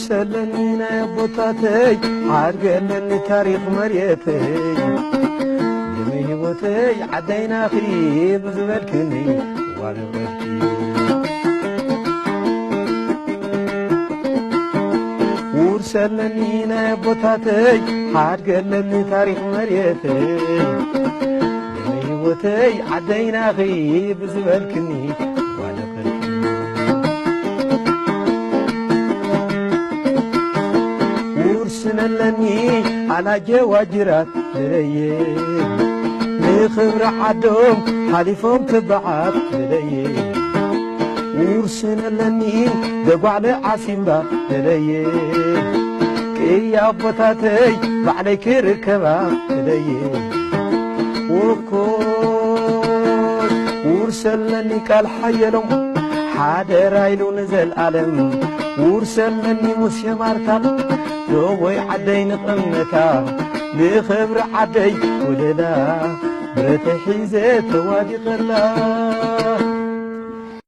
ሰለኒ ናይ ኣቦታተይ፣ ሓድገለኒ ታሪኽ መሬተይ። ደመይ ህይወተይ ዓደይናኺ ብዝበልክኒ ዋልበልኪ። ውርሰለኒ ናይ ኣቦታተይ፣ ሓድገለኒ ታሪኽ መሬተይ። ደመይ ህይወተይ ዓደይናኺ ብዝበልክኒ ዋልበልኪ። ውርስን ኣለኒ ኣላጀ ዋጅራት ደለየ፣ ንኽብሪ ዓዶም ሓሊፎም ተባዓት ደለየ። ውርስን ኣለኒ ደጓዕለ ዓሲምባ ደለየ፣ ቅያ ኣቦታተይ ባዕለይ ክርከባ ደለየ። ወኮይ ውርሰለኒ ቃል ሓየሎም ሓደራ ኢሉ ንዘልኣለም። ውርሰለኒ ሙሴ ማርታ ዶቦይ ዓደይ ንቕመታ፣ ንኽብሪ ዓደይ ወለላ ብረተይ ሒዘ ተዋዲቐላ።